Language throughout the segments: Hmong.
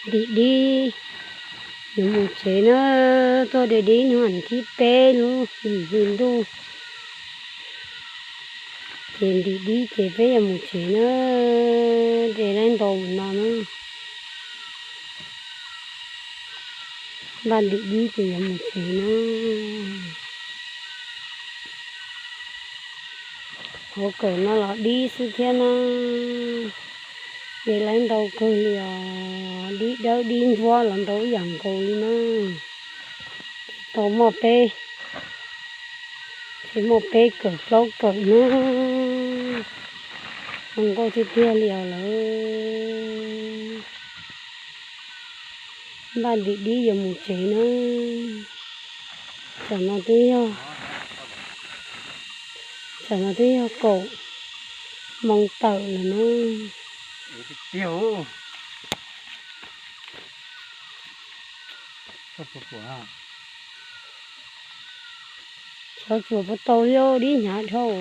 Ntim dib yuav mus tsev na, tuaj de dib hnub thib peb lub hlis hli ntuj. Ces ntim dib ces peb yuav mus tsev na, de laib ntau no na. Npaj ntim dib ces yuav mus tsev na. Hauv kawm no los dib xwb thiab na, de laib ntau kawg li os, dib dawb dib ntsuab los ntau ib yam nkaus li na. Tau muaj peb, tsis muaj peb kawm plaub kawm na, zoo nkauj tiag tiag li os lawm. Npaj ntim dib yuav mus tsev na. Tsam no twb yog, tsam no twb yog kaum moos tawm lawm na. Xyov tsuas puas tau li, dib hnyav dhau.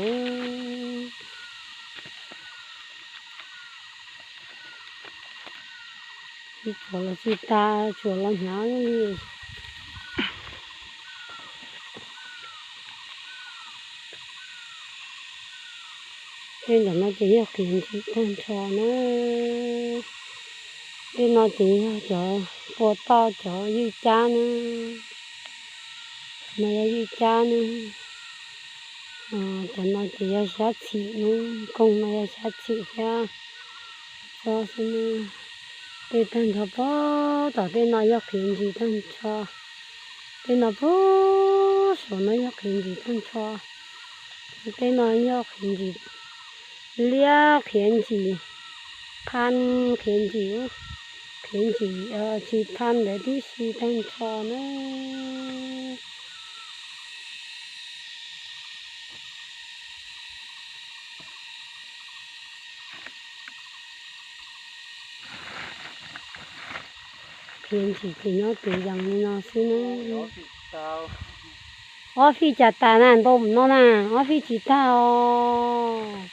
Tsuas los tsis tas, tsuas los hnyav li. Tej ntawm no ces yog qiav ntsim tag nrho na. Tej no ces yog cov pua toj cov ywj cab na. No yog ywj cab na. Cov no ces yog xyab txhim na, koog no yog xyab txhim thiab txob xwb na. Tej tag nrho puag tom tej no yog qiav ntsim tag nrho. Tej no puag saum no yog qiav ntsim tag nrho. Tej no yog qiav ntsim liab, qiav ntsim phaj, qiav ntsim, qiav ntsim tsis phaj ntawd tib si tag nrho na. Qiav ntsim ces nyob tus yees li no xwb na. Ob fij cas tas na, ntau no na, ob fij tsis tag os.